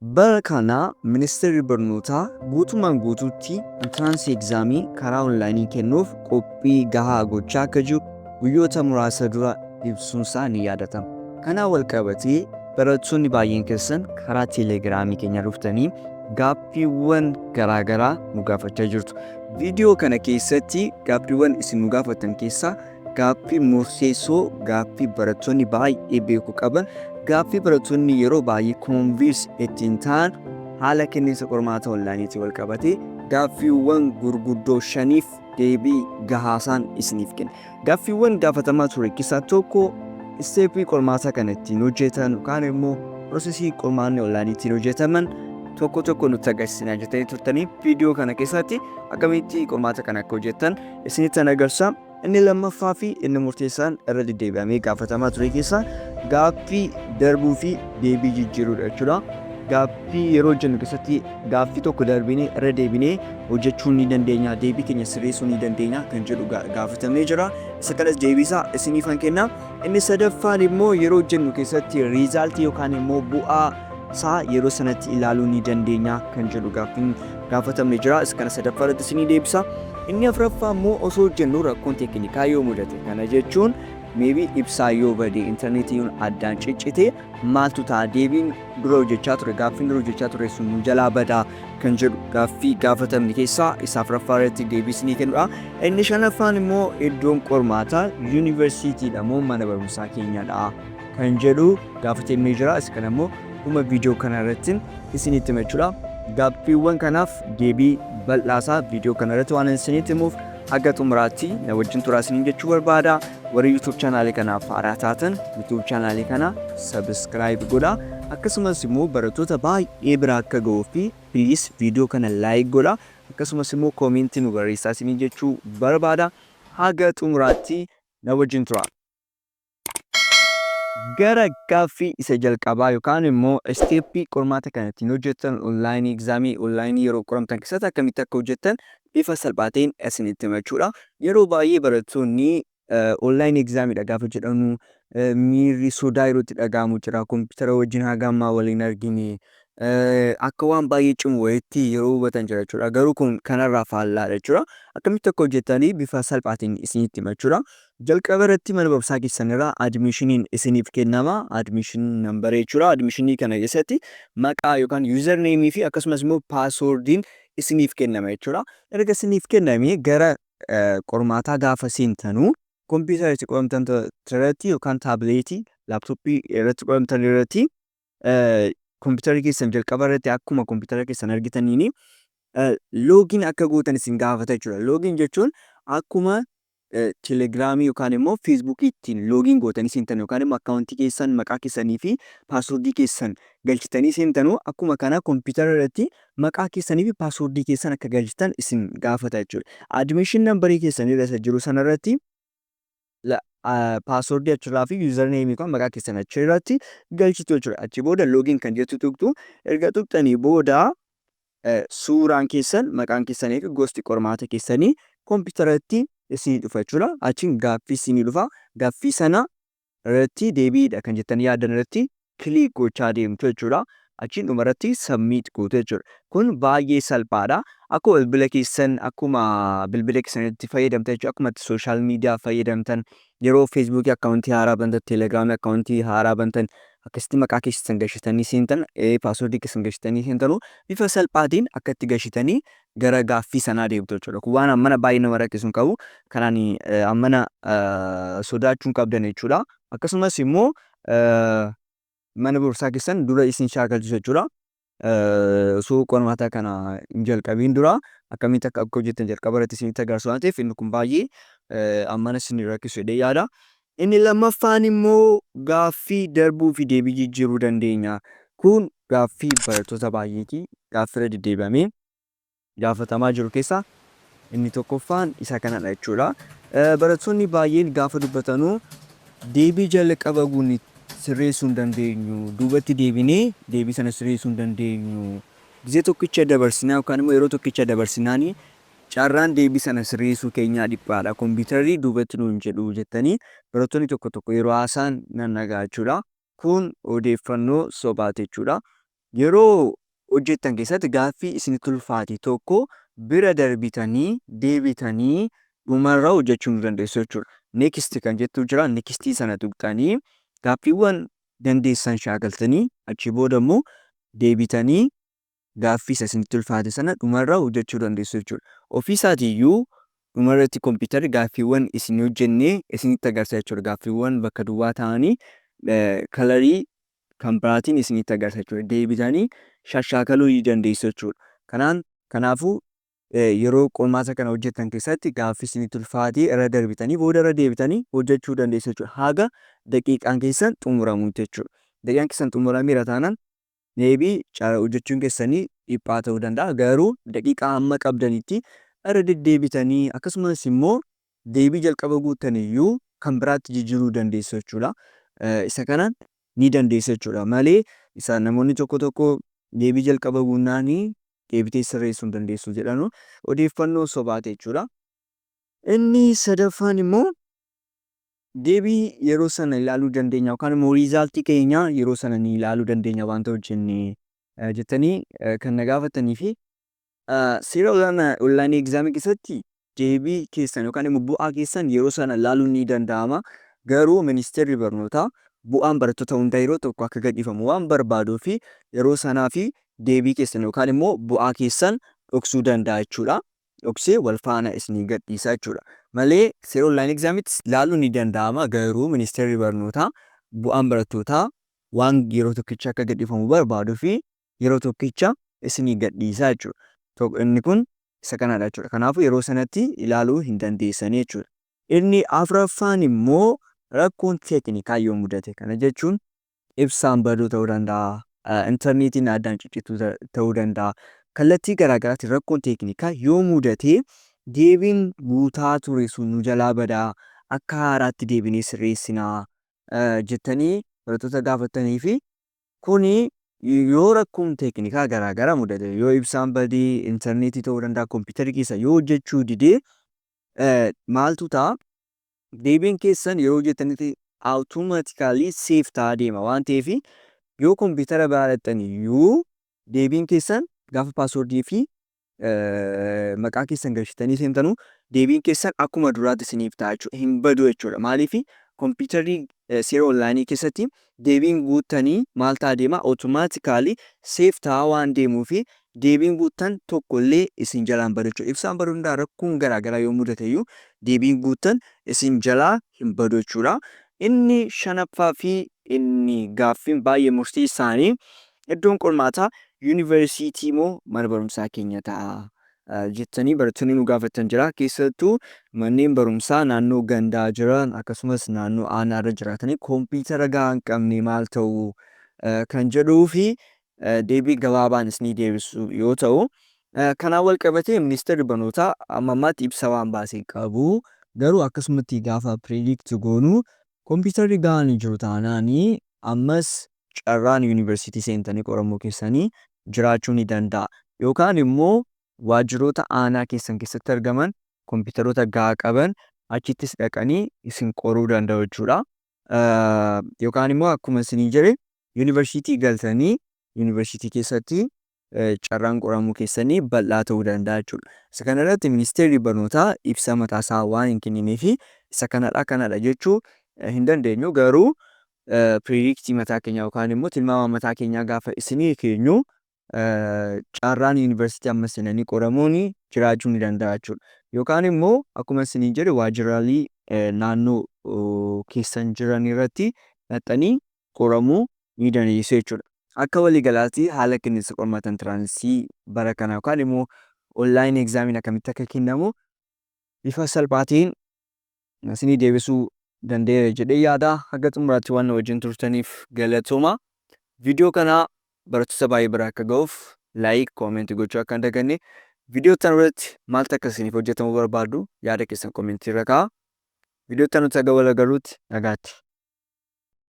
Bara kana Ministeerri Barnootaa guutummaan guutuutti entrance examii karaa onlaayinii kennuuf qophii gahaa gochaa akka jiru guyyoota muraasa dura ibsuunsaa ni yaadatama. Kanaan walqabatee barattoonni baay'een keessan karaa Teelegiraamii keenya dhuftanii gaaffiiwwan garaagaraa nu gaafachaa jirtu. Viidiyoo kana keessatti gaaffiiwwan isin nu gaafattan keessaa gaaffii murteessoo, gaaffii barattoonni baay'ee beekuu qaban, gaaffii barattoonni yeroo baay'ee confuse ittiin ta'an, haala kenniinsa qormaata onlaayiniitiin wal qabatee gaaffiiwwan gurguddoo shaniif deebii gahaasaan isiniif kenna. Gaaffiiwwan gaafatamaa ture keessaa tokko stepii qormaata kana ittiin hojjetan yookaan immoo processii qormaanni onlaayinii ittiin hojjetaman tokko tokko nutti agarsiisinaa jettanii turtanii, viidiyoo kana keessatti akkamitti qormaata kana akka hojjettan isinitti agarsiisa. Inni lammaffaa fi inni murteessaan irra deddeebi'amee gaafatamaa ture keessaa gaaffii darbuu fi deebii jijjiiruudha jechuudha. Gaaffii yeroo hojjennu keessatti gaaffii tokko darbinee irra deebinee hojjechuu ni dandeenya, deebii keenya sirreessuu ni dandeenya kan jedhu gaafatamee jira. Isa kanas deebiisaa isiniifan kenna. Inni sadaffaan immoo yeroo hojjennu keessatti resultii yookaan immoo bu'aa isaa yeroo sanatti ilaaluu ni dandeenya kan jedhu gaaffiin gaafatamne jira. Isa kana sadaffaa irratti isinii deebisa. Inni afuraffaa immoo osoo hojjennu rakkoon teeknikaa yoo mudate, kana jechuun maybe ibsaa yoo bade, intarneetiin addaan ciccite, maaltu ta'a, deebiin dura hojjechaa ture, gaaffiin dura hojjechaa ture sun nu jalaa badaa kan jedhu gaaffii gaafatamne keessaa isa afuraffaa irratti deebii isinii kennudha. Inni shanaffaan immoo iddoon qormaataa yuunivarsiitiidha moo mana barumsaa keenyadha kan jedhu gaafatamee jira. Isa kana immoo dhuma viidiyoo kana irratti isinitti hima jechuudha. Gaaffiiwwan kanaaf deebii bal'aasaa viidiyoo kana irratti waan isinitti himuuf haga xumuraatti na wajjin turaa isiniin jechuu barbaada. Warri YouTube channelii kanaaf haaraa taatan YouTube channelii kana subscribe godhaa. Akkasumas immoo barattoota baay'ee bira akka ga'uu fi please viidiyoo kana like godhaa. Akkasumas immoo commentii nu barreessaa isiniin jechuu barbaada. Haga xumuraatti na wajjin turaa. Gara gaaffii isa jalqabaa yookaan immoo stepii qormaata kana ittiin hojjettan, onlaayinii examii onlaayinii yeroo qoramtan keessatti akkamitti akka hojjettan bifa salphaa ta'een isinitti hima jechuudha. Yeroo baay'ee barattoonni online examiidha gaafa jedhamu miirri sodaa yeroo itti dhaga'amu jira. Kompiitara wajjin haga ammaa wal hin argine, akka waan baay'ee cimu wayiitti yeroo hubatan jira jechuudha. Garuu kun kanarraa faallaadha jechuudha. Akkamitti akka hojjettanii bifa salphaatiin isinitti hima jechuudha. Jalqaba irratti mana barumsaa keessan irraa admissioniin isiniif kennama. Admission number jechuudha. Admissionii kana keessatti maqaa yookaan user nameii fi akkasumas immoo passwordiin isiniif kennama jechuudha. Erga isiniif kennamee gara qormaataa gaafa seentanuu kompiitara itti qoramtan irratti yookaan tabletii, laptopii irratti qoramtan irratti kompiitarri keessan jalqaba irratti akkuma kompiitara keessan argitaniini login akka gootan isin gaafata jechuudha. Login jechuun akkuma Telegramii yookaan immoo Facebookii ittiin login gootanii seentan yookaan immoo accountii keessan maqaa keessanii fi passwordii keessan galchitanii seentanuu, akkuma kana kompiitara irratti maqaa keessanii fi passwordii keessan akka galchitan isin gaafata jechuudha. Admission numberii keessan irra isa jiru sanarratti passwordii achirraa fi user nameii yookaan maqaa keessan achirratti galchitu jechuudha. Achi booda login kan jettu tuqxu. Erga tuqxanii booda suuraan keessan, maqaan keessanii fi gosti qormaata keessanii kompiitaratti isinii dhufa jechuudha. Achiin gaaffii isinii dhufa. Gaaffii sana irratti deebiidha kan jettanii yaaddan irratti click gochaa deemtu jechuudha. Achiin dhumarratti submit gootu jechuudha. Kun baay'ee salphaadha. Akkuma bilbila keessanitti fayyadamtan jechuudha. Akkuma social media fayyadamtan, yeroo Facebookii accountii haaraa bantan, Telegramii accountii haaraa bantan, akkasitti maqaa keessan galchitanii seentan, passwordii keessan galchitanii seentanu, bifa salphaatiin akka itti galchitanii gara gaaffii sanaa deemtu jechuudha. Kun waan ammana baay'ee nama rakkisu hin qabu. Kanaan ammana sodaachuu hin qabdan jechuudha. Akkasumas immoo mana barumsaa keessan dura isin shaakalchisu jechuudha. Osoo qormaata kana hin jalqabiin dura akkamitti akka hojjettan jalqaba irratti isinitti agarsiisu waan ta'eef, inni kun baay'ee ammana isin rakkisu jedhee yaada. Inni lammaffaan immoo gaaffii darbuu fi deebii jijjiiruu dandeenya. Kun gaaffii barattoota baay'eeti. Gaaffii irra deddeebi'amee gaafatamaa jiru keessaa inni tokkoffaan isa kanadha jechuudha. Barattoonni baay'een gaafa dubbatanuu deebii jalqaba guunne sirreessuu hin dandeenyu. Duubatti deebinee deebii sana sirreessuu hin dandeenyu. Gizee tokkicha dabarsinaa yookaan immoo yeroo tokkicha dabarsinaanii carraan deebii sana sirreessuu keenyaa dhiphaadha. Kompiitarri duubatti nuun jedhu jettanii barattoonni tokko tokko yeroo haasa'an nan dhaga'a jechuudha. Kun odeeffannoo sobaati jechuudha. Yeroo hojjettan keessatti gaaffii isinitti ulfaate tokko bira darbitanii deebitanii dhumarra hojjechuu ni dandeessu jechuudha. Next kan jettu jira. Nextii sana tuqxanii gaaffiiwwan dandeessan shaakaltanii, achii booda immoo deebitanii gaaffii isa isinitti ulfaate sana dhumarra hojjechuu dandeessu jechuudha. Ofiisaatiiyyuu dhumarratti kompiitarri gaaffiiwwan isin hojjennee isinitti agarsiisa jechuudha. Gaaffiiwwan bakka duwwaa ta'anii colorii kan biraatiin isinitti agarsiisa jechuudha. Deebitanii shashaakaluu ni dandeessu jechuudha. Kanaafuu yeroo qormaata kana hojjettan keessatti gaaffii isinitti ulfaatee irra darbitanii booda irra deebitanii hojjechuu dandeessu jechuudha. Haga daqiiqaan keessan xumuramutti jechuudha. Daqiiqaan keessan xumurameera taanaan maybe hojjechuun keessanii dhiphaa ta'uu danda'a. Garuu daqiiqaa hamma qabdanitti irra deddeebitanii, akkasumas immoo deebii jalqaba guuttan iyyuu kan biraatti jijjiiruu dandeessu jechuudha. Isa kana ni dandeessu jechuudha malee isa namoonni tokko tokko deebii jalqaba guunnaanii deebitee sirreessuu hin dandeessu jedhanu odeeffannoo sobaati jechuudha. Inni sadaffaan immoo, deebii yeroo sana ilaaluu dandeenya yookaan immoo resultii keenya yeroo sana ni ilaaluu dandeenya wanta hojjenne jettanii kan na gaafatanii fi seera online examii keessatti deebii keessan yookaan immoo bu'aa keessan yeroo sana ilaaluun ni danda'ama. Garuu ministeerri barnootaa bu'aan barattoota hundaa yeroo tokko akka gadhiifamu waan barbaaduu fi yeroo sanaa fi deebii keessan yookaan immoo bu'aa keessan dhoksuu danda'a jechuudha. Dhoksee wal faana isinii gadhiisa jechuudha. Malee seera online examitti ilaaluun ni danda'ama, garuu ministeerri barnootaa bu'aan barattootaa waan yeroo tokkicha akka gadhiifamu barbaaduu fi yeroo tokkicha isinii gadhiisa jechuudha. Inni kun isa kanadha jechuudha. Kanaafuu yeroo sanatti ilaaluu hin dandeessanii jechuudha. Inni afuraffaan immoo, rakkoon teeknikaa yoo mudate, kana jechuun ibsaan baduu ta'uu danda'a, intarneetiin addaan ciccituu ta'uu danda'a. Kallattii garaa garaatiin rakkoon teeknikaa yoo mudate, deebiin guutaa ture sun nu jalaa badaa, akka haaraatti deebinee sirreessinaa jettanii barattoota gaafatanii fi kuni yoo rakkoon teeknikaa garaa garaa mudate, yoo ibsaan badee, intarneetii ta'uu danda'a, kompiitarri keessa yoo hojjechuu didee maaltu ta'a? Deebiin keessan yeroo hojjettanitti automatically save ta'aa deema waan ta'eef, yoo kompiitara biraa dhaqxan iyyuu deebiin keessan gaafa passwordii fi maqaa keessan galchitanii seentanu deebiin keessan akkuma duraatti isiniif ta'a jechuudha. Hin badu jechuudha. Maaliif? Kompiitarri seera onlineii keessatti deebiin guuttanii maal ta'a deema? Automatically save ta'aa waan deemuufi deebiin guuttan tokkollee isin jalaa hin badu jechuudha. Ibsaan baduu danda'a, rakkoon garaa garaa yoo mudate iyyuu deebiin guuttan isin jalaa hin badu jechuudha. Inni shanaffaa fi inni gaaffiin baay'ee murteessaanii, iddoon qormaataa yuunivarsiitii moo mana barumsaa keenya ta'a jettanii barattoonni nu gaafatan jira. Keessattuu manneen barumsaa naannoo gandaa jiran, akkasumas naannoo aanaarra jiraatanii kompiitara gahaa hin qabne maal ta'u kan jedhuu fi deebii gabaabaan isinii deebisu yoo ta'u, kanaan wal qabatee ministeerri barnootaa amma ammaatti ibsa waan baasee qabu. Garuu akkasumatti gaafa predict goonu, kompiitarri gahaan hin jiru taanaanii ammas carraan yuunivarsiitii seentanii qoramuu keessanii jiraachuu ni danda'a. Yookaan immoo waajjiroota aanaa keessan keessatti argaman kompiitaroota gahaa qaban achittis dhaqanii isin qoruu danda'u jechuudha. Yookaan immoo akkuma isinii jedhe yuunivarsiitii galtanii yuunivarsiitii keessatti carraan qoramuu keessanii bal'aa ta'uu danda'a jechuudha. Isa kana irratti ministeerri barnootaa ibsa mataasaa waan hin kenninee fi isa kanadha kanadha jechuu hin dandeenyu, garuu predictii mataa keenyaa yookaan immoo tilmaama mataa keenyaa gaafa isinii keenyu, carraan yuunivarsiitii amma seenanii qoramuun jiraachuu ni danda'a jechuudha. Yookaan immoo akkuma isiniin jedhe waajjiraalee naannoo keessan jiran irratti dhaqxanii qoramuu ni dandeessu jechuudha. Akka waliigalaatti haala kenniinsa qormaata entranceii bara kana yookaan immoo online examiin akkamitti akka kennamu bifa salphaatiin isinii deebisuu danda'eera jedhee yaada. Haga xumuraatti waan na wajjin turtaniif galatooma. Viidiyoo kana barattoota baay'ee bira akka ga'uuf like, commentii gochuu akka hin daganne. Viidiyoo itti aanu irratti maaltu akka isiniif hojjetamuu barbaaddu yaada keessan commentii irra kaa'aa. Viidiyoo itti aanutti haga wal agarruutti nagaatti.